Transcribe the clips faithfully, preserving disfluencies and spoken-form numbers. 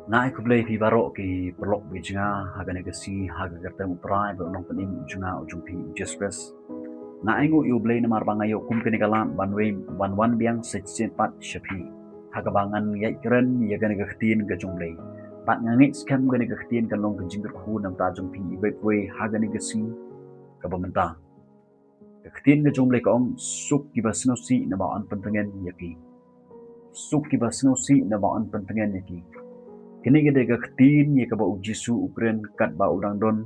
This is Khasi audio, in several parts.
Nga ai khublei phi baroh ki paralok ki jong nga ha kane ka sngi ha ka kyrteng u Trai bad u Nongpynim jong nga u jong phi u Jisu Khrist. Nga ai nguh ïa u Blei namar ba nga ïoh kum kane ka lad ban wei ban wan biang sa shisien pat sha phi ha kaba ngan ïaid kren ïa kane ka ktien ka jong u Blei. Bad nga ngeit skhem kane ka ktien kan long ka jingkyrkhu na ka bynta jong phi iwei pa iwei ha kane ka sngi kaba mynta. Ka ktien ka jong u Blei ka ong, suk kiba sngewsih naba yn pyntngen ïa ki. Suk kiba sngewsih naba yn pyntngen ïa ki. Kane ka dei ka ktien ïa kaba u Jisu u kren katba u dang don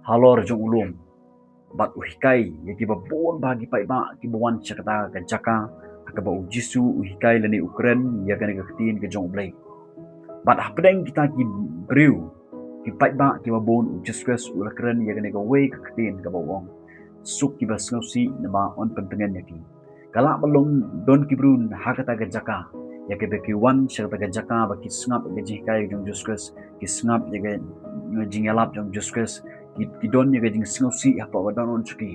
halor jong u lum bad u hikai ïa kiba bun bah ki paidbah kiba wan sha kata ka jaka ha kaba u Jisu u hikai lane u kren ïa kane ka ktien ka jong u Blei. Bad hapdeng kita ki briew ki paidbah kiba bun u Jisu Khrist u la kren ïa kane kawei ka ktien kaba u ong, suk kiba sngewsih naba yn pyntngen ïa ki. Ka lah ban long don ki briew ha kata ka jaka ïa kiba ki wan sha kata ka jaka ba ki sngap ïa ka jinghikai jong u Jisu Khrist, ki sngap ïa ka jingïalap jong u Jisu Khrist, ki, ki don ïa ka jingsngewsih hapoh ka dohnud jong ki.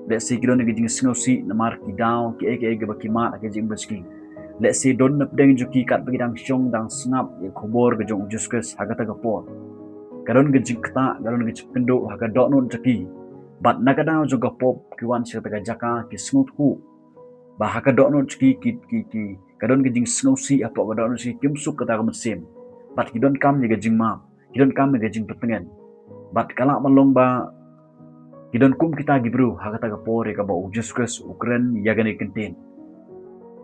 Let's say ki don ïa ka jingsngewsih namar ki daw kiei kiei kiba ki mad ha ka jingim ka jong ki. Let's say don napdeng jong ki katba ki dang shong dang sngap ïa ka khubor ka jong u Jisu Khrist ha kata ka por. Ka don ka jingktah, ka don ka jingpynduh ha ka dohnud jong ki. Bad na ka daw jong ka pop ki wan sha kata ka jaka ki sngewthuh ba ha ka dohnud jong ki, ki, ki, ki, ka don ka jingsngewsih hapoh ka dohnud jong ki, kim suk kata ka mynsiem. Bad ki donkam ïa ka jingmap, ki donkam ïa ka jingpyntngen. Bad ka lah ban long ba ki don kum kita ki briew ha kata ka por ïa kaba u Jisu Khrist u kren ïa kane ka ktien.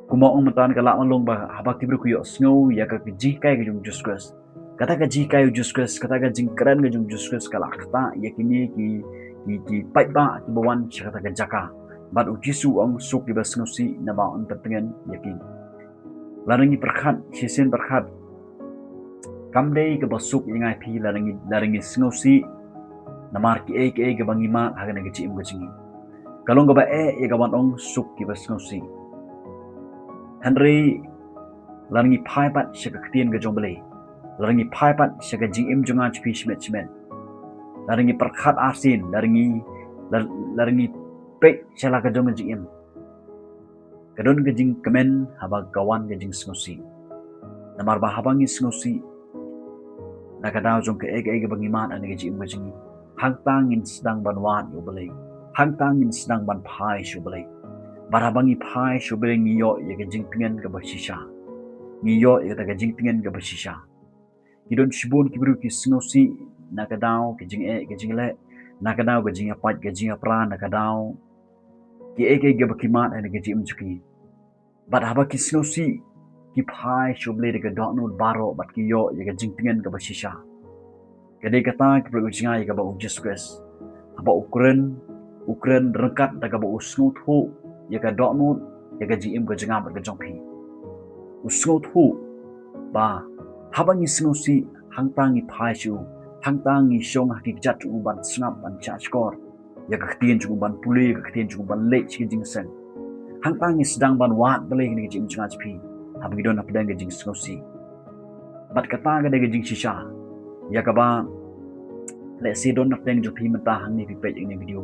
Kumba ong mynta ka lah ban long ba haba ki briew ki ïohsngew ïa ka jinghikai ka jong u Jisu Khrist, kata ka jinghikai u Jisu Khrist, kata ka jingkren ka jong u Jisu Khrist ka lah ktah ïa kine ki, ki, ki paidbah kiba wan sha kata ka jaka. Bad u Jisu u ong, suk kiba sngewsih naba yn pyntngen ïa ki. Lada ngi pyrkhat shisien pyrkhat, kam dei kaba suk ïa nga ïa phi lada ngi, lada ngi sngewsih namar kiei kiei kiba ngi mad ha kane ka jingim ka jong ngi. Ka long kaba eh ïa ka ban ong suk kiba sngewsih. Hynrei lada ngi phai pat sha ka ktien ka jong u Blei, lada ngi phai pat sha ka jingim jong nga jong phi shimet shimet, lada ngi pyrkhat arsien, lada ngi, lada, lada ngi peit sha la ka jong ka jingim, ka don ka jingkmen haba ka wan ka jingsngewsih. Namar ba haba ngi sngewsih na ka daw jong kaei kaei kaba ngi mad ha kane ka jingim ka jong ngi, hangta ngin sdang ban wad ïa u Blei, hangta ngin sdang ban phai sha u Blei. Bad haba ngi phai sha u Blei ngi ïoh ïa ka jingtngen kaba shisha. Ngi ïoh ïa kata ka jingtngen kaba shisha. Ki don shibun ki briew ki sngewsih na ka daw ka jingeh ka jingleh, na ka daw ka jingïapait ka jingïapra, na ka daw kiei kiei kaba ki mad ha kane ka jingim jong ki. Bad haba ki sngewsih ki phai sha u Blei da ka dohnud baroh bad ki ïoh ïa ka jingtngen kaba shisha. Ka dei kata ka pyrshah ïa kaba u Jisu Khrist haba u kren, u kren ryngkat da kaba u sngewthuh ïa ka dohnud ïa ka jingim ka jong nga bad ka jong phi. U sngewthuh ba haba ngi sngewsih hangta ngi phai sha u, hangta ngi shong ha ki kjat jong u ban sngap ban shahshkor ïa ka ktien jong u, ban pule ïa ka ktien jong u, ban leit sha ka jingïaseng. Hangta ngi sdang ban wad balei ha kane ka jingim jong nga jong phi haba ngi don hapdeng ka jingsngewsih. Bad kata ka dei ka jingshisha ïa kaba, let's say, don hapdeng jong phi mynta hangne phi peit ïa kane ka video,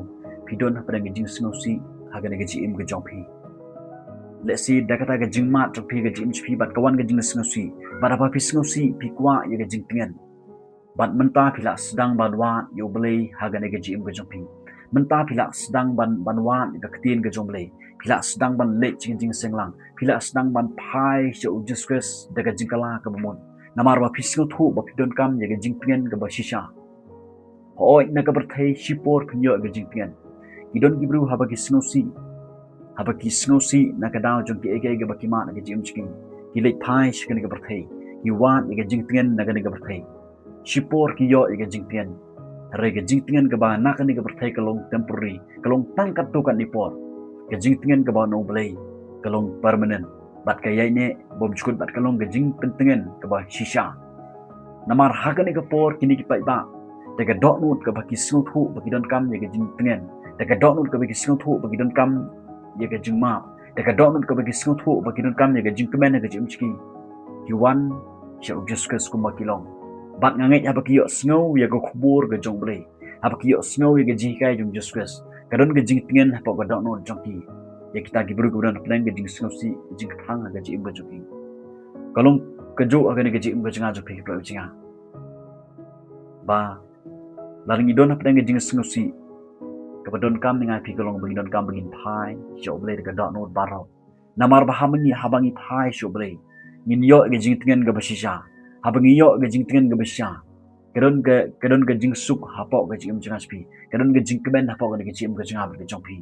phi don hapdeng ka jingsngewsih ha kane ka jingim ka jong phi. Let's say da kata ka jingmad jong phi, ka jingim jong phi bad ka wan ka jingsngewsih. Bad haba phi sngewsih phi kwah ïa ka jingtngen. Bad mynta phi lah sdang ban wad ïa u Blei ha kane ka jingim ka jong phi. Mynta phi lah sdang ban, ban wad ïa ka ktien ka jong u Blei. Phi lah sdang ban leit sha ka jingseng lang. Phi lah sdang ban phai sha u Jisu Khrist da ka jingkylla kaba mut. Namar ba phi sngewthuh ba phi donkam ïa ka jingtngen kaba shisha. Hooid, na ka pyrthei shipor phin ïoh ïa ka jingtngen. Ki don ki briew haba ki sngewsih, haba ki sngewsih na ka daw jong kiei kiei kaba ki mad ha ka jingim jong ki, ki leit phai sha kane ka pyrthei. Ki wad ïa ka jingtngen na kane ka pyrthei. Shipor ki ïoh ïa ka jingtngen. Hynrei ka jingtngen kaba na kane ka pyrthei ka long temporary, ka long tang katto katne por. Ka jingtngen kaba na u Blei ka long permanent. Bad ka ïaineh bymjukut bad ka long ka jingpyntngen kaba shisha. Namar ha kane ka por kine ki paidbah, da ka dohnud kaba ki sngewthuh ba ki donkam ïa ka jingtngen, da ka dohnud kaba ki sngewthuh ba ki donkam ïa ka jingmap, da ka dohnud kaba ki sngewthuh ba ki donkam ïa ka jingkmen ha ka jingim jong ki, ki wan sha u Jisu Khrist kumba ki long. Bad nga ngeit haba ki ïohsngew ïa ka khubor ka jong u Blei, haba ki ïohsngew ïa ka jinghikai jong u Jisu Khrist, ka don ka jingtngen hapoh ka dohnud jong ki ïa kita ki briew kiba don hapdeng ka jingsngewsih, ka jingkthang ha ka jingim ka jong ki. Ka long Ka juk ha kane ka jingim ka jong nga jong phi ki para ki para. Ba lada ngi don hapdeng ka jingsngewsih, kaba donkam na nga phi ka long ba ngi donkam ba ngin phai sha U Blei da ka dohnud baroh. Namar ba haba ngi, haba ngi phai sha U Blei, ngin ïoh ka jingtngen kaba shisha. Haba ngi ïoh ka jingtngen kaba shisha, ka don ka, ka don ka jingsuk hapoh ka jingim jong nga jong phi. Ka don ka jingkmen hapoh ka jingim ka jong nga bad ka jong phi.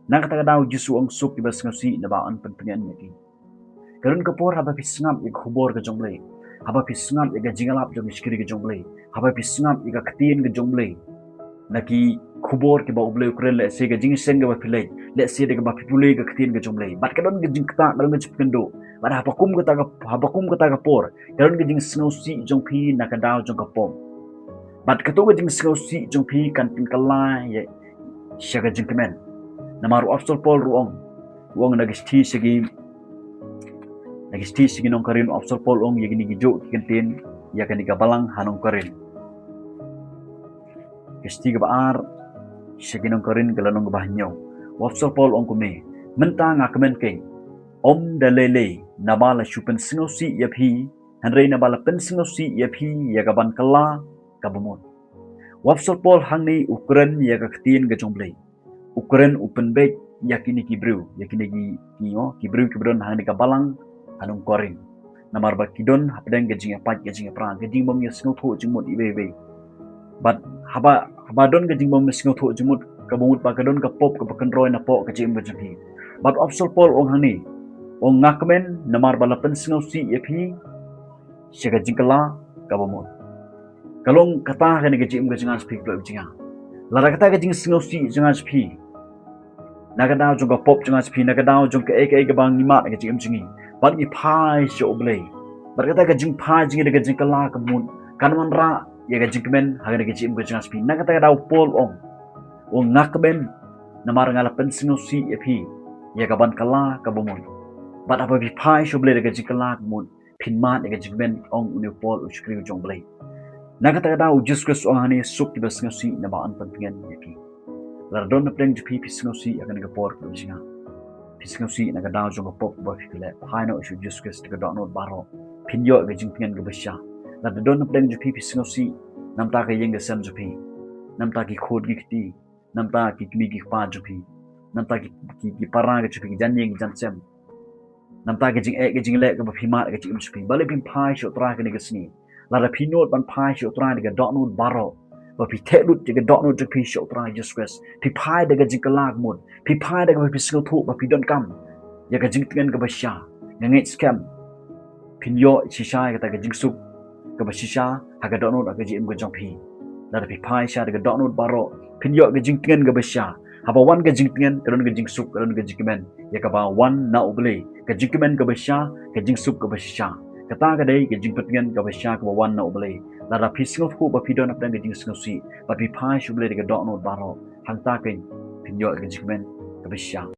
Na kata ka daw Jisu u ong, suk kiba sngewsih, naba yn pyntngen ïa ki. Ka don ka por haba phi sngap ïa ka khubor ka jong U Blei, haba phi sngap ïa ka jingïalap jong ka shakri ka jong U Blei, haba phi sngap ïa ka ktien ka jong U Blei, na ki khubor kiba U Blei u kren, lehse ka jingïaseng kaba phi leit, lehse da kaba phi pule ka ktien ka jong U Blei, bad ka don ka jingktah, ka don ka jingpynkynduh. Bad haba kum kata ka, haba kum kata ka por, ka don ka jingsngewsih jong phi na ka daw jong ka pop. Bad kato ka jingsngewsih jong phi kan pynkylla ïa sha ka jingkmen. Namar u Apostol Paul ruh u ong, u ong na ka shithi sha ki, na ka shithi sha ki nong Korinth, u Apostol Paul u ong ïa kine ki juk ki kyntien ïa kane ka balang ha nong Korinth. Ka shithi kaba ar sha ki nong Korinth, ka lynnong kaba hynñiew. U Apostol Paul u ong kumne: Mynta nga kmen keiñ, ym da lei lei naba la shu pynsngewsih ïa phi, hynrei naba la pynsngewsih ïa phi ïa kaban kylla kaba mut. U Apostol Paul hangne u kren ïa ka ktien ka jong U Blei. U kren, u pynbeit ïa kine ki briew, ïa kine ki, ki, oh, ki briew kiba don hangne ka balang ha nong Korinth. Namar ba ki don hapdeng ka jingïapait ka jingïapra, ka jingbym ïasngewthuh jingmut iwei iwei. Bad haba, haba don ka jingbym ïasngewthuh jingmut kaba mut, ba ka don ka pop kaba kynroi napoh ka jingim ka jong phi. Bad u Apostol Paul u ong hangne, u ong, nga kmen namar ba la pynsngewsih ïa phi sha ka jingkylla kaba mut. Ka long kata ha kane ka jingim ka jong nga jong phi, ki para ki para. Lada kata ka jingsngewsih jong nga jong phi, na ka daw jong ka pop jong nga jong phi, na ka daw jong kaei kaei kaba ngi mad ha ka jingim jong ngi, bad ngi phai sha U Blei, bad kata ka jingphai jong ngi da ka jingkylla kaba mut kan wanrah ïa ka jingkmen ha kane ka jingim ka jong nga jong phi. Na kata ka daw u Paul u ong, u ong, nga kmen namar nga la pynsngewsih ïa phi ïa kaban kylla kaba mut. Bad haba phi phai sha U Blei da ka jingkylla kaba mut, phin mad ïa ka jingkmen, ong une u Paul u shakri jong U Blei. Na kata ka daw u Jisu Khrist u ong hangne, suk kiba sngewsih, naba yn pyntngen ïa ki. Lada don hapdeng jong phi phi sngewsih ha kane ka por, ki para ki para, phi sngewsih na ka daw jong ka pop kaba phi leh, phai noh sha u Jisu Khrist da ka dohnud baroh, phin ïoh ïa ka jingtngen kaba shisha. Lada don hapdeng jong phi phi sngewsih na bynta ka ïing ka sem jong phi, na bynta ki khun ki kti, na bynta ki kmie ki kpa jong phi, na bynta ki, ki, ki para ka jong phi, ki janïing ki jansem, na bynta ka jingeh ka jingleh kaba phi mad ha ka jingim jong phi, balei phim phai sha U Trai kane ka sngi? Lada phi nud ban phai sha U Trai da ka dohnud baroh, ba phi theh lut ïa ka dohnud jong phi sha U Trai Jisu Khrist, phi phai da ka jingkylla kaba mut, phi phai da kaba phi sngewthuh ba phi donkam ïa ka jingtngen kaba shisha, nga ngeit skhem phin ïoh shisha ïa kata ka jingsuk kaba shisha ha ka dohnud ha ka jingim ka jong phi. Lada phi phai sha da ka dohnud baroh, phin ïoh ka jingtngen kaba shisha. Haba wan ka jingtngen, ka don ka jingsuk, ka don ka jingkmen ïa kaba wan na U Blei. Ka jingkmen kaba shisha, ka jingsuk kaba shisha. Kata ka dei ka jingpyntngen kaba shisha kaba wan na U Blei. Lada phi sngewthuh ba phi don hapdeng ka jingsngewsih, bad phi phai sha U Blei da ka dohnud baroh, hangta keiñ phin ïoh ka jingkmen kaba shisha.